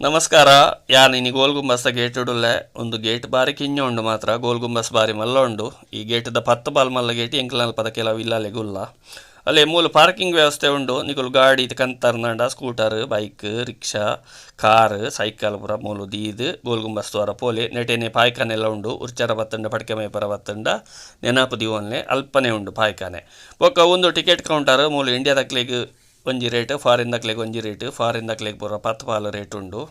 ನಮಸ್ಕಾರ. ಯಾನ್ ಇನಿ ಗೋಲ್ ಗುಂಬಸ್ದ ಗೇಟ್ ಉಲ್ಲೆ. ಉಂದು ಗೇಟ್ ಬಾರಿ ಕಿಂಜ ಉಂಡು ಮಾತ್ರ. ಗೋಲ್ ಗುಂಬಸ್ ಬಾರಿ ಮಲ್ಲ ಉಂಡು. ಈ ಗೇಟ್ ದ ಪತ್ತ್ ಪಾಲ್ ಮಲ್ಲ ಗೇಟ್ ಎಂಕಲ್ನಲ್ಪದ ಕೆಲವು ಇಲ್ಲಲೆಗ್ ಉಲ್ಲ. ಅಲ್ಲೇ ಮೂಲು ಪಾರ್ಕಿಂಗ್ ವ್ಯವಸ್ಥೆ ಉಂಡು. ನಿಕುಲು ಗಾಡಿ ಕಂತರ್ನಂಡ scooter, bike, rickshaw, car, cycle ಪೂರ ಮೂಲು ದೀದ್ ಗೋಲ್ ಗುಂಬಸ್ ತೂವರ ಪೋಲಿ. ನೆಟೆನೆ ಪಾಯ್ಕಾನೆಲ ಉಂಡು. ಉರ್ಚರ ಬತ್ತುಂಡ ಪಡಿಕೆ ಮೈಪರ ಬತ್ತುಂಡ ನೆನಪು ದೀವೊನ್ಲೆ ಅಲ್ಪನೆ ಉಂಡು ಪಾಯ್ಕಾನೆ. ಬೊಕ್ಕ ಉಂದು ಟಿಕೆಟ್ ಕೌಂಟರ್ ಮೂಲು ಇಂಡಿಯಾ ದಕ್ಲೆಗ್ ಒಂಜಿ ರೇಟ್ ಫಾರಿನ್ ದಕ್ಲೆಗ್ ಒಂಜಿ ರೇಟ್ ಫಾರಿನ್ ದಕ್ಲೆಗ್ ಪೂರ ಪತ್ತ್ ಪಾಲ್ ರೇಟ್ ಉಂಡು.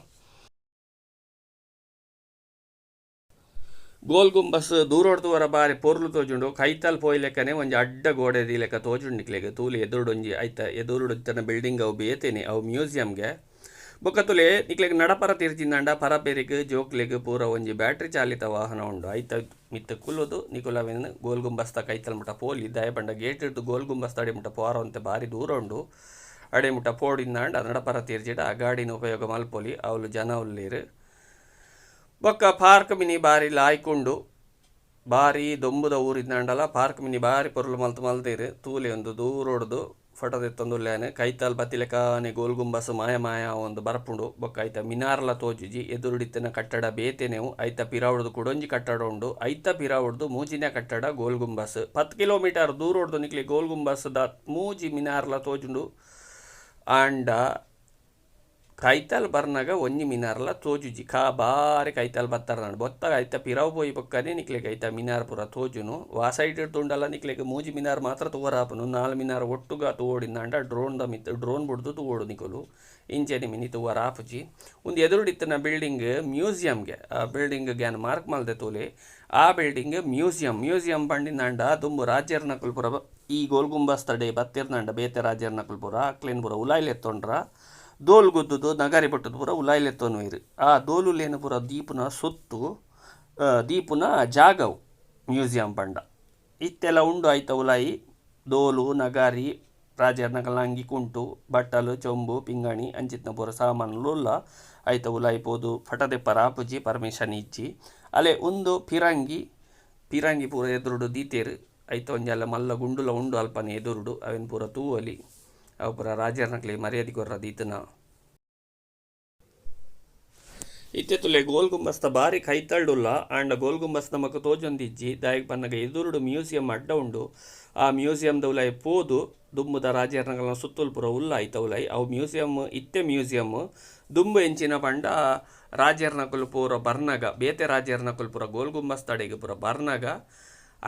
ಗೋಲ್ ಗುಂಬಸ್ ದೂರೊಡ್ ತೂವರ ಬಾರಿ ಪೊರ್ಲು ತೋಜುಂಡು. ಕೈತಲ್ ಪೋಯಿಲೆಕ್ಕನೆ ಒಂಜಿ ಅಡ್ಡ ಗೋಡೆ ದೀಲೆಕ ತೋಜುಂಡು ನಿಕ್ಲೆಗ್. ತೂಲೆ ಎದುರುಡು ಒಂಜಿ ಐತ ಎದುರುಡು ಇತ್ತಿನ ಬಿಲ್ಡಿಂಗ್ ಅವು ಬೇತೆನೆ ಅವು ಮ್ಯೂಸಿಯಂ ಗೆ. ಬೊಕ್ಕ ತೂಲೆ ನಿಕ್ಲೆಗ್ ನಡಪರ ತಿರ್ಜಿಂದಾಂಡ ಪರಪೆರಿಗ್ ಜೋಕ್ಲೆಗ್ ಪೂರ ಒಂಜಿ ಬ್ಯಾಟ್ರಿ ಚಾಲಿತ ವಾಹನ ಉಂಡು. ಐತ ಮಿತ್ತ್ ಕುಲ್ಲುದು ನಿಕುಲು ಅವೆನ್ ಗೋಲ್ ಗುಂಬಸ್ದ ಕೈತಲ್ ಮುಟ ಪೋಲಿ. ದಾಯೆ ಪಂಡ ಗೇಟ್ ಡ್ದ್ ಗೋಲ್ ಗುಂಬಸ್ದ ಅಡೆ ಮುಟ ಪೋರ ಒಂತೆ ಬಾರಿ ದೂರ ಉಂಡು. ಅಡೆ ಮುಟ ಪೋಡಿಂದಾಂಡ ನಡಪರ ತಿರ್ಜಿಡ ಆ ಗಾಡಿನ್ ಉಪಯೋಗ ಮಲ್ಪೊಲಿ. ಅವ್ಲು ಜನ ಉಲ್ಲೆರ್. ಬೊಕ್ಕ ಪಾರ್ಕ್ ಮಿನಿ ಬಾರಿ ಲಾಯ್ಕ್ ಉಂಡು. ಬಾರಿ ದೊಂಬುದ ಊರಿನಾಂಡಲ ಪಾರ್ಕ್ ಮಿನಿ ಬಾರಿ ಪೊರ್ಲು ಮಲ್ತ್ ಮಲ್ದೆರ್. ತೂಲೆ ಉಂದು ದೂರೊಡ್ದು ಫೋಟೋ ದೆತ್ತೊಂದುಲ್ಲೆ ಯಾನ್. ಕೈತಲ್ ಬತ್ತಿಲಕಾನೆ ಗೋಲ್ ಗುಂಬಸ್ ಮಾಯ ಮಾಯ ಆವೊಂದು ಬರ್ಪುಂಡು. ಬೊಕ್ಕ ಐತ ಮಿನಾರ್ಲ ತೋಜುಜಿ. ಎದುರುಡಿತ್ತಿನ ಕಟ್ಟಡ ಬೇತೆನೆವು. ಐತ ಪಿರವುಡ್ದು ಕುಡೊಂಜಿ ಕಟ್ಟಡ ಉಂಡು. ಐತ ಪಿರವುಡ್ದು ಮೂಜಿನೆ ಕಟ್ಟಡ ಗೋಲ್ ಗುಂಬಸ್. 10 ಕಿಲೋಮೀಟರ್ ದೂರೊಡ್ದು ನಿಕ್ಲೆ ಗೋಲ್ ಗುಂಬಸ್ ದ ಮೂಜಿ ಮಿನಾರ್ಲ ತೋಜುಂಡು. ಆಂಡ ಕೈತಲ್ ಬರ್ನಗ ಒಂಜಿ ಮಿನಾರ್ಲ ತೋಜುಜಿ. ಕಾ ಬಾರಿ ಕೈತಲ್ ಬತ್ತರ್ನಾಂಡ್ ಬೊತ್ತ ಐತ ಪಿರವು ಪೋಯಿ ಬೊಕ್ಕನೆ ನಿಕ್ಲೆಗ್ ಐತ ಮಿನಾರ್ ಪೂರ ತೋಜುನು. ವಾ ಸೈಡ್ ತೂಂಡಲ ನಿಕ್ಲೆಗ್ ಮೂಜಿ ಮಿನಾರ್ ಮಾತ್ರ ತೂವರ ಆಪುನು. ನಾಲ್ ಮಿನಾರ್ ಒಟ್ಟುಗ ತೂವೊಡಿಂದಾಂಡ ಡ್ರೋನ್ ದ ಮಿತ್ತ್ ಡ್ರೋನ್ ಬುಡ್ದು ತೂವೊಡು ನಿಕುಲು. ಇಂಚೆನೆ ಮಿನಿ ತೂವರ ಆಪುಜಿ. ಉಂದು ಎದುರುಡಿತ್ತಿನ ಬಿಲ್ಡಿಂಗ್ ಮ್ಯೂಸಿಯಂಗೆ. ಆ ಬಿಲ್ಡಿಂಗ್ ಗ್ಯಾನ್ ಮಾರ್ಕ್ ಮಲ್ದೆ ತೂಲೆ. ಆ ಬಿಲ್ಡಿಂಗ್ ಮ್ಯೂಸಿಯಂ. ಮ್ಯೂಸಿಯಂ ಪಂಡಿನಾಂಡ ದುಂಬು ರಾಜೆರ್ನಕುಲು ಪೂರ ಈ ಗೋಲ್ ಗುಂಬಸ್ದಡೆ ಬತ್ತೆರ್ನಾಂಡ ಬೇತೆ ರಾಜೆರ್ನಕುಲು ಪೂರ ಅಕ್ಲೆನ್ ಪೂರ ಉಲಾಯಿ ಲೆತ್ತೊಂಡ್ರ ದೋಲು ಗುದ್ದುದು ನಗಾರಿ ಬೊಟ್ಟುದು ಪೂರ ಉಲಾಯಿ ಲೆತ್ತೊನುವೆರ್. ಆ ದೋಲುಲೆನ್ ಪೂರ ದೀಪುನ ಸೊತ್ತು ದೀಪುನ ಜಾಗವು ಮ್ಯೂಸಿಯಂ ಪಂಡ. ಇತ್ತೆಲ ಉಂಡು ಐತ ಉಲಾಯಿ ದೋಲು ನಗಾರಿ ರಾಜೆರ್ನಕಲ್ನ ಅಂಗಿ ಕುಂಟು ಬಟ್ಟಲು ಚೊಂಬು ಪಿಂಗಾಣಿ ಅಂಚಿತ್ತಿನ ಪೂರ ಸಾಮಾನುಲು ಉಲ್ಲ. ಐತ ಉಲಾಯಿ ಪೋದು ಫಟ ದೆಪ್ಪರ ಆಪುಜಿ ಪರ್ಮಿಷನ್ ಇಜ್ಜಿ. ಅಲೆ ಉಂದು ಪಿರಂಗಿ ಪಿರಂಗಿ ಪೂರ ಎದುರುಡು ದೀತೆರ್. ಐತ ಒಂಜಿ ಅಲ್ಲ ಮಲ್ಲ ಗುಂಡುಲ ಉಂಡು ಅಲ್ಪನೆ ಎದುರುಡು ಅವೆನ್ ಪೂರ ತೂವೊಲಿ. ಅವು ಪೂರ ರಾಜೆರ್ನಕ್ಲೆ ಮರ್ಯಾದೆ ಕೊರ್ರ ದೀತುನ. ಇತ್ತೆ ತೂಲೆ ಗೋಲ್ ಗುಂಬಸ್ದ ಬಾರಿ ಕೈತಲ್ಡ್ ಉಲ್ಲ. ಆಂಡ ಗೋಲ್ ಗುಂಬಸ್ ನಮಕ್ ತೋಜೊಂದಿಜ್ಜಿ. ದಾಯೆಗ್ ಪನ್ನಗ ಎದುರುಡು ಮ್ಯೂಸಿಯಂ ಅಡ್ಡ ಉಂಡು. ಆ ಮ್ಯೂಸಿಯಂ ದ ಉಲಾಯಿ ಪೋದು ದುಂಬುದ ರಾಜೆರ್ನಕಲ್ನ ಸುತ್ತುಲು ಪೂರ ಉಲ್ಲ ಐತ ಉಲಾಯಿ. ಅವು ಮ್ಯೂಸಿಯಂ ಇತ್ತೆ ಮ್ಯೂಸಿಯಂ ದುಂಬು ಎಂಚಿನ ಪಂಡ ರಾಜೆರ್ನಕುಲು ಪೂರ ಬರ್ನಗ ಬೇತೆ ರಾಜೆರ್ನಕುಲು ಪೂರ ಗೋಲ್ ಗುಂಬಸ್ದಡೆಗ್ ಪೂರ ಬರ್ನಗ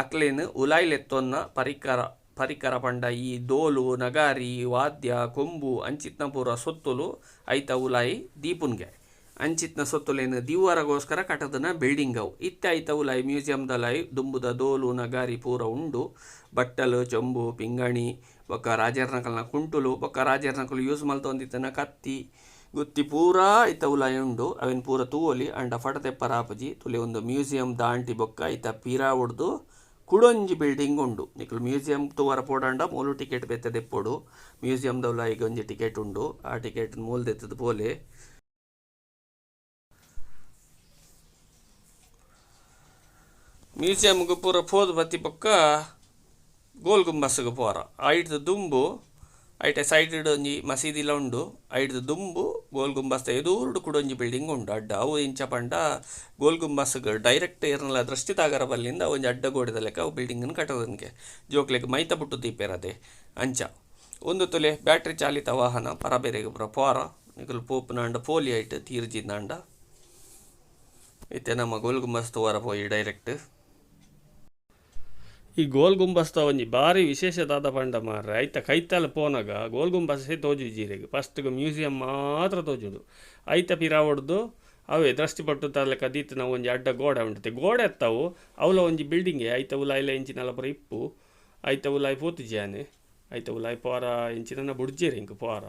ಅಕ್ಲೆನ್ ಉಲಾಯಿ ಲೆತ್ತೊನ್ನ ಪರಿಕರ ಪರಿಕರ ಪಂಡ ಈ ದೋಲು ನಗಾರಿ ವಾದ್ಯ ಕೊಂಬು ಅಂಚಿತ್ತಿನ ಪೂರ ಸೊತ್ತುಲು ಐತ ಉಲಾಯಿ ದೀಪುನ್ಗೆ. ಅಂಚಿತ್ತಿನ ಸೊತ್ತುಲೆನ್ ದೀವರಗೋಸ್ಕರ ಕಟುದಿನ ಬಿಲ್ಡಿಂಗ್ ಅವು. ಇತ್ತೆ ಐತ ಉಲಾಯಿ ಮ್ಯೂಸಿಯಂ ದ ಉಲಾಯಿ ದುಂಬುದ ದೋಲು ನಗಾರಿ ಪೂರ ಉಂಡು. ಬಟ್ಟಲು ಚೊಂಬು ಪಿಂಗಾಣಿ ಬೊಕ್ಕ ರಾಜೆರ್ನಕಲ್ನ ಕುಂಟುಲು ಬೊಕ್ಕ ರಾಜೆರ್ನಕುಲು ಯೂಸ್ ಮಲ್ತೊಂದಿತ್ತಿನ ಕತ್ತಿ ಗುತ್ತಿ ಪೂರ ಐತ ಉಲಾಯಿ ಉಂಡು. ಅವೆನ್ ಪೂರ ತೂವೊಲಿ ಆಂಡ ಫಟ ದೆಪ್ಪರ ಆಪುಜಿ. ತೂಲೆ ಉಂದು ಮ್ಯೂಸಿಯಂ ದಾಂಟಿ ಬೊಕ್ಕ ಐತ ಪಿರಾವುಡ್ದು ಕುಡೊಂಜಿ ಬಿಲ್ಡಿಂಗ್ ಉಂಡು. ನಿಕುಲು ಮ್ಯೂಸಿಯಂ ತೂವರ ಪೋಡಾಂಡ ಮೂಲು ಟಿಕೆಟ್ ಬೇತೆ ದೆಪ್ಪೊಡು. ಮ್ಯೂಸಿಯಂ ದ ಉಲಾಯಿಗ್ ಒಂಜಿ ಟಿಕೆಟ್ ಉಂಡು. ಆ ಟಿಕೆಟ್ ಮೂಲು ದೆತ್ತುದು ಪೋಲೆ. ಮ್ಯೂಸಿಯಂ ಗು ಪೂರ ಪೋದು ಬತ್ತಿ ಬೊಕ್ಕ ಗೋಲ್ ಗುಂಬಸ್ಗ್ ಪೋರ. ಐಡ್ದ್ ದುಂಬು ಐತ ಸೈಡ್ ಡ್ ಒಂಜಿ ಮಸೀದಿಲ ಉಂಡು. ಐಡ್ದ್ ದುಂಬು ಗೋಲ್ ಗುಂಬಸ್ದ ಎದೂರುಡು ಕುಡೊಂಜಿ ಬಿಲ್ಡಿಂಗ್ ಉಂಡು ಅಡ್ಡ. ಅವು ಎಂಚ ಪಂಡ ಗೋಲ್ ಗುಂಬಸ್ಗ್ ಡೈರೆಕ್ಟ್ ಏರ್ನಲ ದ್ರಷ್ಟಿ ತಾಗರೆ ಬಲ್ಲಿಂದ್ ಅವು ಒಂಜಿ ಅಡ್ಡ ಗೋಡೆದ ಲೆಕ ಅವು ಬಿಲ್ಡಿಂಗ್ ನ್ ಕಟುದುನ್ಗೆ. ಜೋಕ್ಲೆಗ್ ಮೈತ ಬುಟ್ಟು ದೀಪೆರ್ ಅತೆ ಅಂಚ. ಉಂದು ತೂಲೆ ಬ್ಯಾಟ್ರಿ ಚಾಲಿತ ವಾಹನ ಪರಬೇರೆಗ್ ಪೂರ ಪೋರ. ನಿಕುಲು ಪೋಪುನಾಂಡ ಪೋಲಿ ಐಟ್ ತೀರ್ಜಿಂದಾಂಡ. ಇತ್ತೆ ನಮ ಗೋಲ್ ಗುಂಬಸ್ ತೂವರ ಪೋಯಿ ಡೈರೆಕ್ಟ್. ಈ ಗೋಲ್ ಗುಂಬಸ್ದ ಒಂಜಿ ಬಾರಿ ವಿಶೇಷ ದಾದ ಪಂಡ ಮಾರ್ರೆ ಐತ ಕೈತಲ್ ಪೋನಗ ಗೋಲ್ ಗುಂಬಸ್ಸೇ ತೋಜುಜಿ ಇರೆಗ್ ಫಸ್ಟ್ ಗ್ ಮ್ಯೂಸಿಯಂ ಮಾತ್ರ ತೋಜುಂಡು. ಐತ ಪಿರವುಡ್ದು ಅವೇ ದ್ರಷ್ಟಿ ಪಟ್ಟುದ ಲೆಕ ದೀತಿನ ಒಂಜಿ ಅಡ್ಡ ಗೋಡೆ ಉಂಡತೆ ಗೋಡೆ ಅತ್ತ ಅವು ಅವ್ಲ ಒಂಜಿ ಬಿಲ್ಡಿಂಗ್ ಐತ ಉಲಾಯಿಲ ಎಂಚಿನಲ ಪೂರ ಇಪ್ಪು. ಐತ ಉಲಾಯಿ ಪೋತುಜಿ ಯಾನ್. ಐತ ಉಲಾಯಿ ಪೋರ ಎಂಚಿನನ ಬುಡ್ಜೆರ್ ಎಂಕ್ ಪೋರ.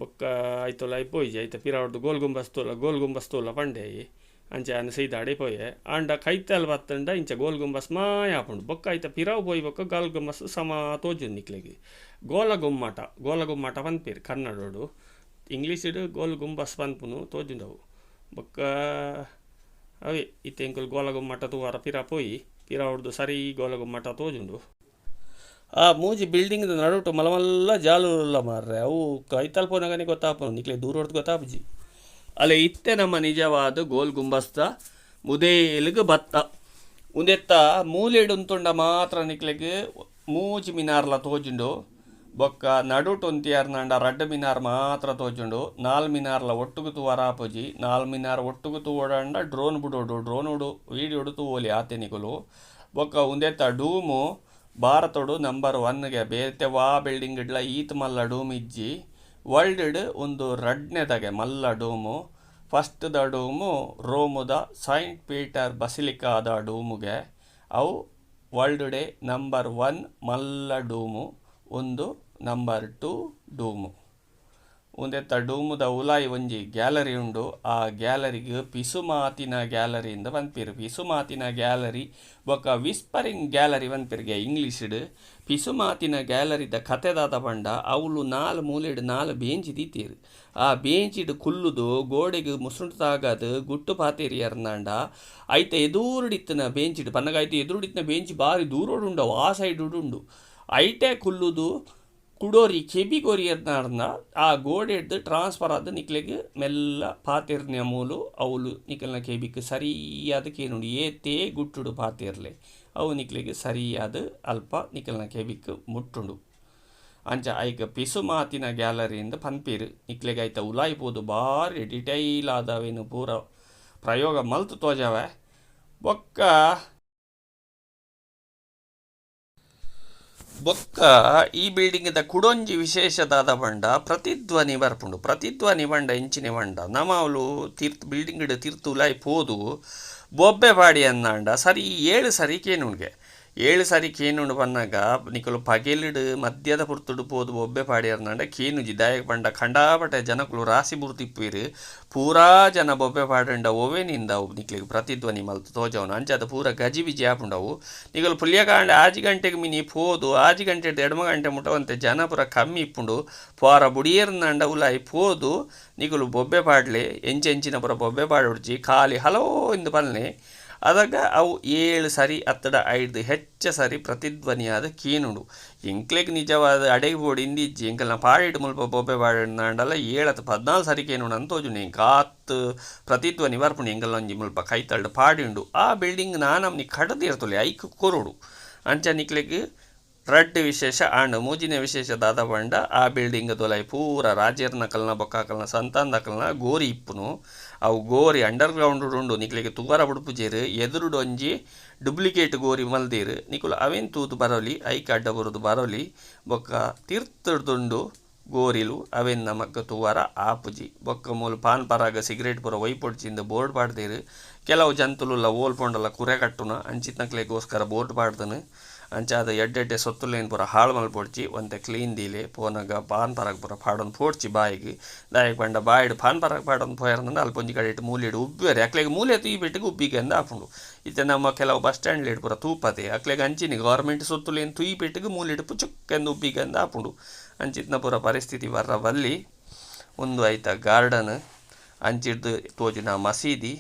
ಬೊಕ್ಕ ಐತ ಉಲಾಯಿ ಪೋಯಿಜಿ ಐತ ಪಿರವುಡ್ದು ಗೋಲ್ ಗುಂಬಸ್ ತೂಲ ಗೋಲ್ ಗುಂಬಸ್ ತೂಲ ಪಂಡೆ ಆಯೆ. ಅಂಚ ಯಾನ್ ಸೀದಾ ಅಡೆ ಪೋಯೆ. ಆಂಡ ಕೈತಲ್ ಬತ್ತುಂಡ ಇಂಚ ಗೋಲ್ ಗುಂಬಸ್ ಮಾಯ ಆಪುಂಡು. ಬೊಕ್ಕ ಐತ ಪಿರವು ಪೋಯಿ ಬೊಕ್ಕ ಗೋಲ್ ಗುಂಬಸ್ ಸಮ ತೋಜುಂಡು ನಿಕ್ಲೆಗ್. ಗೋಲ ಗುಮ್ಮಟ ಗೋಲ ಗುಮ್ಮಟ ಪನ್ಪೆರ್ ಕನ್ನಡೊಡು. ಇಂಗ್ಲೀಷ್ ಡ್ ಗೋಲ್ ಗುಂಬಸ್ ಪನ್ಪುನು ತೋಜುಂಡು ಅವು. ಬೊಕ್ಕ ಅವೇ ಇತ್ತೆ ಎಂಕುಲು ಗೋಲ ಗುಮ್ಮಟ ತೂವರ ಪಿರ ಪೋಯಿ ಪಿರವುಡ್ದು ಸರಿ ಗೋಲ ಗುಮ್ಮಟ ತೋಜುಂಡು. ಆ ಮೂಜಿ ಬಿಲ್ಡಿಂಗ್ ದ ನಡುಟು ಮಲ್ಲ ಮಲ್ಲ ಜಾಲುಲು ಉಲ್ಲ ಮಾರ್ರೆ ಅವು ಕೈತಲ್ ಪೋನಗನೆ ಗೊತ್ತಾಪುಂಡು ನಿಕ್ಲೆಗ್ ದೂರೊರ್ದು ಗೊತ್ತಾಪುಜಿ. ಅಲೆ ಇತ್ತೆ ನಮ್ಮ ನಿಜವಾದ ಗೋಲ್ ಗುಂಬಸ್ತ ಮುದೇಲ್ಗ್ ಬತ್ತ. ಉಂದೆತ್ತ ಮೂಲೆಡ್ ಉಂತುಂಡ ಮಾತ್ರ ನಿಕ್ಲೆಗ್ ಮೂಜಿ ಮಿನಾರ್ಲ ತೋಜುಂಡು. ಬೊಕ್ಕ ನಡುಟ್ ಉಂತಿಯರ್ನಂಡ ರಡ್ಡ್ ಮಿನಾರ್ ಮಾತ್ರ ತೋಜುಂಡು. ನಾಲ್ ಮಿನಾರ್ಲ ಒಟ್ಟುಗು ತೂವರ ಆಪುಜಿ. ನಾಲ್ ಮಿನಾರ್ ಒಟ್ಟುಗು ತೂವೊಡಾಂಡ ಡ್ರೋನ್ ಬುಡೊಡು. ಡ್ರೋನ್ ವೀಡಿಯೋ ಡು ತೂವೊಲಿ ಆತೆ ನಿಕುಲು. ಬೊಕ್ಕ ಉಂದೆತ್ತ ಡೂಮು ಭಾರತೊಡು ನಂಬರ್ 1 ಗೆ ಬೇತೆ ವಾ ಬಿಲ್ಡಿಂಗ್ ಡ್ಲ ಈತ್ ಮಲ್ಲ ಡೂಮ್ ಇಜ್ಜಿ. ವರ್ಲ್ಡ್ ಡ್ ಉಂದು ರಡ್ಡನೆದಗೆ ಮಲ್ಲ ಡೂಮು. ಫಸ್ಟ್ ದ ಡೂಮು ರೋಮುದ ಸೈಂಟ್ ಪೀಟರ್ ಬಸಿಲಿಕಾದ ಡೂಮುಗೆ ಅವು ವರ್ಲ್ಡ್ ಡೇ ನಂಬರ್ 1 ಮಲ್ಲ ಡೂಮು ಉಂದು ನಂಬರ್ 2 ಡೂಮು. ಉಂದೆತ್ತ ಡೂಮುದ ಉಲಾಯಿ ಒಂಜಿ ಗ್ಯಾಲರಿ ಉಂಡು. ಆ ಗ್ಯಾಲರಿಗ್ ಪಿಸುಮಾತಿನ ಗ್ಯಾಲರಿ ಇಂದ್ ಪನ್ಪೆರ್. ಪಿಸುಮಾತಿನ ಗ್ಯಾಲರಿ ಬೊಕ ವಿಸ್ಪರಿಂಗ್ ಗ್ಯಾಲರಿ ಪನ್ಪೆರ್ಗೆ ಇಂಗ್ಲೀಷ್ ಡ್. ಪಿಸುಮಾತಿನ ಗ್ಯಾಲರಿದ ಕತೆ ದಾದ ಪಂಡ ಅವ್ಲು ನಾಲ್ ಮೂಲೆಡ್ ನಾಲ್ ಬೇಂಚ್ ದೀತೆರ್. ಆ ಬೇಂಚಿಡ್ ಕುಲ್ಲುದು ಗೋಡೆಗ್ ಮುಸುಂಟು ತಾಗಾದ್ ಗುಟ್ಟು ಪಾತೆರಿಯರ್ಂಡ ಐತ ಎದೂರುಡಿತ್ತಿನ ಬೇಂಚಿಡ್ ಪನ್ನಗ ಐತ ಎದುರುಡಿತ್ತಿನ ಬೇಂಚ್ ಬಾರಿ ದೂರಡ್ ಉಂಡು ಅವು ಆ ಸೈಡ್ ಡ್ ಉಂಡು. ಐಟೆ ಕುಲ್ಲುದು ಕುಡೋರಿ ಕೆಬಿ ಕೊರಿಯರ್ನಾರ್ನ ಆ ಗೋಡೆಡ್ದ್ ಟ್ರಾನ್ಸ್ಫರ್ ಆದ್ ನಿಕ್ಲೆಗ್ ಮೆಲ್ಲ ಪಾತೆರ್ನ ಮೂಲು ಅವ್ಲು ನಿಕಲ್ನ ಕೆಬಿಕ್ ಸರಿಯಾದ್ ಕೇನುಂಡು ಏತೇ ಗುಟ್ಟುಡು ಪಾತೆರ್ಲೆ ಅವು ನಿಕ್ಲೆಗ್ ಸರಿಯಾದ್ ಅಲ್ಪ ನಿಕಲ್ನ ಕೆಬಿಕ್ ಮುಟ್ಟುಂಡು. ಅಂಚ ಐಕ್ ಪಿಸುಮಾತಿನ ಗ್ಯಾಲರಿ ಇಂದ್ ಪನ್ಪೆರ್. ನಿಕ್ಲೆಗ್ ಐತ ಉಲಾಯಿ ಪೋದು ಬಾರಿ ಡಿಟೈಲ್ ಆದ್ ಅವೆನ್ ಪೂರ ಪ್ರಯೋಗ ಮಲ್ತ್ ತೋಜಾವೆ. ಬೊಕ್ಕ ಬೊಕ್ಕ ಈ ಬಿಲ್ಡಿಂಗ್ ದ ಕುಡೊಂಜಿ ವಿಶೇಷ ದಾದ ಪಂಡ ಪ್ರತಿಧ್ವನಿ ಬರ್ಪುಂಡು. ಪ್ರತಿಧ್ವನಿ ಪಂಡ ಎಂಚಿನ ಪಂಡ ನಮ ಅವ್ಲು ತಿರ್ತ್ ಬಿಲ್ಡಿಂಗ್ ಡ್ ತಿರ್ತ್ ಉಲಾಯಿ ಪೋದು ಬೊಬ್ಬೆ ಪಾಡಿಯಂದಾಂಡ ಸರಿ ಏಳ್ ಸರಿ ಕೇನುಂಡ್ಗೆ. ಏಳ್ ಸರಿ ಕೇನುಂಡು ಪನ್ನಗ ನಿಕುಲು ಪಗೆಲ್ ಡ್ ಮದ್ಯದ ಪೊರ್ತುಡು ಪೋದು ಬೊಬ್ಬೆ ಪಾಡಿಯರ್ಂಡ ಕೇನುಜಿ ದಾಯೆಗ್ ಪಂಡ ಕಂಡಾಪಟ್ಟೆ ಜನಕುಲು ರಾಸಿ ಬೂರ್ದಿಪ್ಪುವೆರ್. ಪೂರಾ ಜನ ಬೊಬ್ಬೆ ಪಾಡಂಡ ಒವ್ವೆ ನಿಂದ ಅವು ನಿಕ್ಲೆಗ್ ಪ್ರತಿಧ್ವನಿ ಮಲ್ತ್ ತೋಜವುನು ಅಂಚಾದ್ ಪೂರ ಗಜಿಬಿಜಿ ಆಪುಂಡು ಅವು. ನಿಕುಲು ಪುಲ್ಯಕಾಂಡೆ ಆಜಿ ಗಂಟೆಗ್ ಮಿನಿ ಪೋದು ಆಜಿ ಗಂಟೆಡ್ದ್ ಎಡ್ಮ ಗಂಟೆ ಮುಟ ಒಂತೆ ಜನ ಪೂರ ಕಮ್ಮಿ ಇಪ್ಪುಂಡು. ಪೋರ ಬುಡಿಯೆರ್ಂಡ ಉಲಾಯಿ ಪೋದು ನಿಕುಲು ಬೊಬ್ಬೆ ಪಾಡ್ಲೆ ಎಂಚ ಎಂಚಿನ ಪೂರ ಬೊಬ್ಬೆ ಪಾಡೊಡ್ಚಿ ಖಾಲಿ ಹಲೋ ಇಂದ್ ಪನ್ಲೆ. ಅದಗ ಅವು ಏಳ್ ಸರಿ ಅತ್ತಡ ಐಡ್ದ್ ಹೆಚ್ಚ ಸರಿ ಪ್ರತಿಧ್ವನಿಯಾದ್ ಕೇನುಂಡು. ಎಂಕ್ಲೆಗ್ ನಿಜವಾದ್ ಅಡೆಗ್ ಬೋಡು ಇಂದಿಜ್ಜಿ ಎಂಕಲ್ನ ಪಾಡಿಡ್ ಮುಲ್ಪ ಬೊಬ್ಬೆ ಪಾಡಿನಾಂಡಲ ಏಳತ್ 14 ಸರಿ ಕೇನುಂಡು ಅಂದ್ ತೋಜುಂಡು ಎಂಕ್ ಆತ್ ಪ್ರತಿಧ್ವನಿ ಬರ್ಪುಂಡು ಎಂಕಲ್ನ ಒಂಜಿ ಮುಲ್ಪ ಕೈತಲ್ಡ್ ಪಾಡಿ ಉಂಡು. ಆ ಬಿಲ್ಡಿಂಗ್ ನಾನಮ್ನಿ ಕಟುದೆರ್ ತೂಲೆ ಐಕ್ ಕೊರೊಡು. ಅಂಚ ನಿಕ್ಲೆಗ್ ರಡ್ಡ್ ವಿಶೇಷ ಆಂಡ್. ಮೂಜಿನೆ ವಿಶೇಷ ದಾದ ಪಂಡ ಆ ಬಿಲ್ಡಿಂಗ್ ದುಲಾಯಿ ಪೂರ ರಾಜೆರ್ನಕಲ್ನ ಬೊಕ್ಕ ಅಕಲ್ನ ಸಂತಾನದಕಲ್ನ ಗೋರಿ ಇಪ್ಪುನು. ಅವು ಗೋರಿ ಅಂಡರ್ ಗ್ರೌಂಡ್ ಡ್ ಉಂಡು ನಿಕ್ಲೆಗ್ ತೂವರ ಬುಡ್ಪುಜೆರ್ ಎದುರುಡು ಒಂಜಿ ಡುಪ್ಲಿಕೇಟ್ ಗೋರಿ ಮಲ್ದೆರ್ ನಿಕುಲು ಅವೆನ್ ತೂದು ಬರೊಲಿ ಐಕ್ ಅಡ್ಡ ಬೂರುದು ಬರೊಲಿ ಬೊಕ್ಕ ತಿರ್ತುರ್ದ್ ಉಂಡು ಗೋರಿಲು ಅವೆನ್ ನಮಕ್ ತೂವರ ಆಪುಜಿ. ಬೊಕ್ಕ ಮೂಲು ಪಾನ್ ಪರಾಗ ಸಿಗರೇಟ್ ಪೂರ ಒಯಿಪೊಡ್ಚಿಂದ್ ಬೋರ್ಡ್ ಪಾಡ್ದೆರ್. ಕೆಲವು ಜಂತುಲುಲ ಓಲ್ ಪೋಂಡಲ ಕುರೆ ಕಟ್ಟುನ ಅಂಚಿತ್ತಿನಕ್ಲೆಗೋಸ್ಕರ ಬೋರ್ಡ್ ಪಾಡ್ದೆರ್. ಅಂಚಾದ್ ಎಡ್ಡೆ ಎಡ್ಡೆ ಸೊತ್ತುಲೆನ್ ಪೂರ ಹಾಳ್ ಮಲ್ಪೊಡ್ಚಿ ಒಂತೆ ಕ್ಲೀನ್ ದೀಲೆ ಪೋನಗ ಪಾನ್ ಪರಾಗ್ ಪೂರ ಪಾಡೊಂದು ಪೋಡ್ಚಿ ಬಾಯಿಗ್ ದಾಯೆಗ್ ಪಂಡ ಬಾಯಿಡ್ ಪಾನ್ ಪರಾಗ್ ಪಾಡೊಂದು ಪೋಯೆರ್ಂಡ ಅಲ್ಪ ಒಂಜಿ ಕಡೆಟ್ ಮೂಲೆಡ್ ಉಬ್ಬೆರೆ ಅಕ್ಲೆಗ್ ಮೂಲೆ ತೂಯಿಬೆಟ್ಟಿಗ್ ಉಬ್ಬಿಗೆಂದ್ ಆಪುಂಡು. ಇತ್ತೆ ನಮ್ಮ ಕೆಲವು ಬಸ್ ಸ್ಟ್ಯಾಂಡ್ ಲೆಡ್ ಪೂರ ತೂಪತೆ ಅಕ್ಲೆಗ್ ಅಂಚೆನೆ ಗವರ್ಮೆಂಟ್ ಸೊತ್ತುಲೆನ್ ತೂಯಿಪೆಟ್ಟಿಗ್ ಮೂಲೆಡ್ ಪುಚುಕ್ ಅಂದ್ ಉಬ್ಬಿಗೆಂದ್ ಆಪುಂಡು. ಅಂಚಿತ್ತಿನ ಪೂರ ಪರಿಸ್ಥಿತಿ ಬರ್ರ ಬಲ್ಲಿ. ಉಂದು ಐತ ಗಾರ್ಡನ್ ಅಂಚಿರ್ದ್ ತೋಜುನ ಮಸೀದಿ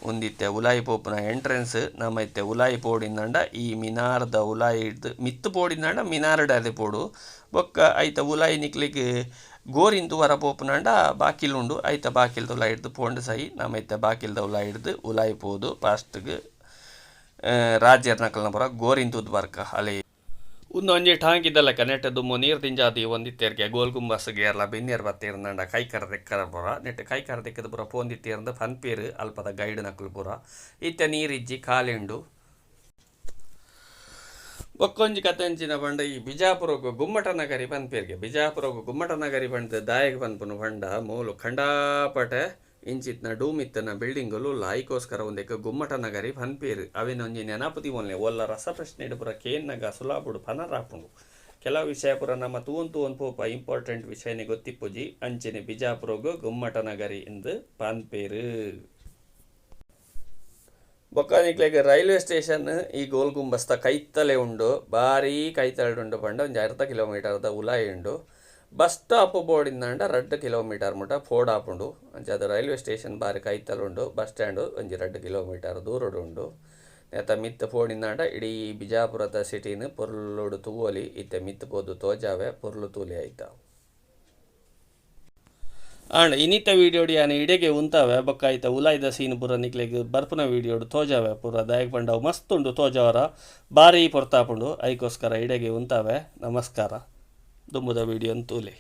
ಉಂದಿತ್ತೆ ಉಲಾಯಿ ಪೋಪುನ ಎಂಟ್ರೆನ್ಸ್ ನಮ ಇತ್ತೆ ಉಲಾಯಿ ಪೋಡಿಂದಾಂಡ ಈ ಮಿನಾರ್ದ ಉಲಾಯಿಡ್ದ್ ಮಿತ್ತ್ ಪೋಡಿಂದಾಂಡ ಮಿನಾರ್ಡ್ ಆದ್ ಪೋಡು ಬೊಕ್ಕ ಐತ ಉಲಾಯಿ ನಿಕ್ಲೆಗ್ ಗೋರಿನ್ ತೂವರ ಪೋಪುನಾಂಡ ಬಾಕಿಲ್ ಉಂಡು ಐತ ಬಾಕಿಲ್ದ ಉಲಾಯಿಡ್ದ್ ಪೋಂಡ ಸೈ ನಮ ಇತ್ತೆ ಬಾಕಿಲ್ದ ಉಲಾಯಿಡ್ದ್ ಉಲಾಯಿ ಪೋದು ಫಸ್ಟ್ ಗ್ ರಾಜೆರ್ನಕಲ್ನ ಪೂರ ಗೋರಿನ್ ತೂದು ಬರ್ಕ ಅಲೆ. ಉಂದು ಒಂಜಿ ಟಾಂಕಿದ ಲೆಕ್ಕ ನೆಟ್ಟ್ ದುಂಬು ನೀರ್ ದಿಂಜಾದ್ ದೀವೊಂದಿತ್ತೆರ್ಗೆ ಗೋಲ್ ಗುಂಬಸ್ಗ್ ಏರ್ಲ ಬಿನ್ನೆರ್ ಬತ್ತೆರ್ಂಡ ಕೈಕಾರ್ ದೆಕ್ಕರೆ ಪೂರ ನೆಟ್ಟ್ ಕೈಕಾರ್ ದೆಕ್ಕುದು ಪೂರ ಪೋವೊಂದಿತ್ತೆರ್ಂದ್ ಪನ್ಪೆರ್ ಅಲ್ಪದ ಗೈಡ್ ನಕುಲು ಪೂರ ಇತ್ತೆ ನೀರ್ ಇಜ್ಜಿ ಖಾಲಿ ಉಂಡು. ಬೊಕ್ಕೊಂಜಿ ಕತೆ ಎಂಚಿನ ಪಂಡ ಈ ಬಿಜಾಪುರಗ್ ಗುಮ್ಮಟ ನಗರಿ ಪನ್ಪೆರ್ಗೆ ಬಿಜಾಪುರಗ್ ಗುಮ್ಮಟ ನಗರಿ ಪಂದ್ ದಾಯೆಗ್ ಪನ್ಪುನು ಪಂಡ ಮೂಲು ಕಂಡಾಪಟೆ ಇಂಚಿತ್ತಿನ ಡೂಮ್ ಇತ್ತಿನ ಬಿಲ್ಡಿಂಗ್ ಲು ಉಲ್ಲ ಐಕೋಸ್ಕರ ಉಂದೆಕ್ ಗುಮ್ಮಟ ನಗರಿ ಪನ್ಪೆರ್. ಅವೆನ್ ಒಂಜಿ ನೆನಪು ದೀವೊನ್ಲೆ ಓಲ್ಲ ರಸಪ್ರಶ್ನೆಡ್ ಪೂರ ಕೇನ್ನಗ ಸುಲಭಡ್ ಪನರಾಪುಂಡು. ಕೆಲವು ವಿಷಯ ಪೂರ ನಮ ತೂವೊಂದು ತೂವೊಂದು ಪೋಪ ಇಂಪಾರ್ಟೆಂಟ್ ವಿಷಯನೆ ಗೊತ್ತಿಪ್ಪುಜಿ ಅಂಚೆನೆ ಬಿಜಾಪುರಗ್ ಗುಮ್ಮಟ ನಗರಿ ಇಂದ್ ಪನ್ಪೆರ್. ಬೊಕ್ಕ ನಿಕ್ಲೆಗ್ ರೈಲ್ವೆ ಸ್ಟೇಷನ್ ಈ ಗೋಲ್ ಗುಂಬಸ್ದ ಕೈತಲೇ ಉಂಡು ಬಾರಿ ಕೈತಲ್ಡ್ ಉಂಡು ಪಂಡ ಒಂಜಿ ಅರ್ಧ ಕಿಲೋಮೀಟರ್ದ ಉಲಾಯಿ ಉಂಡು. ಬಸ್ ಸ್ಟಾಪ್ ಬೋಡಿಂದಾಂಡ ರಡ್ಡ್ ಕಿಲೋಮೀಟರ್ ಮುಟ ಪೋಡಾಪುಂಡು ಅಂಚಾದ್ ರೈಲ್ವೆ ಸ್ಟೇಷನ್ ಬಾರಿ ಕೈತಲ್ ಉಂಡು ಬಸ್ ಸ್ಟ್ಯಾಂಡ್ ಒಂಜಿ ರಡ್ಡ್ ಕಿಲೋಮೀಟರ್ ದೂರಡ್ ಉಂಡು. ನೆತ್ತ ಮಿತ್ತ್ ಪೋಡಿಂದಾಂಡ ಇಡೀ ಬಿಜಾಪುರದ ಸಿಟಿ ನ್ ಪೊರ್ಲುಡು ತೂವೊಲಿ ಇತ್ತೆ ಮಿತ್ತ್ ಪೋದು ತೋಜಾವೆ ಪೊರ್ಲು ತೂಲೆ ಐತ. ಆಂಡ ಇನಿತ ವೀಡಿಯೋಡ್ ಯಾನ್ ಇಡೆಗೆ ಉಂತಾವೆ ಬೊಕ್ಕ ಐತ ಉಲಾಯಿದ ಸೀನ್ ಪೂರ ನಿಕ್ಲೆಗ್ ಬರ್ಪುನ ವೀಡಿಯೋಡ್ ತೋಜಾವೆ ಪೂರ ದಾಯೆಗ್ ಪಂಡ ಅವು ಮಸ್ತ್ ಉಂಡು ತೋಜಾವರ ಬಾರಿ ಪೊರ್ತಾಪುಂಡು ಐಕೋಸ್ಕರ ಇಡೆಗೆ ಉಂತಾವೆ ನಮಸ್ಕಾರ ದುಂಬುದ ವೀಡಿಯೋನ್ ತೂಲೆ.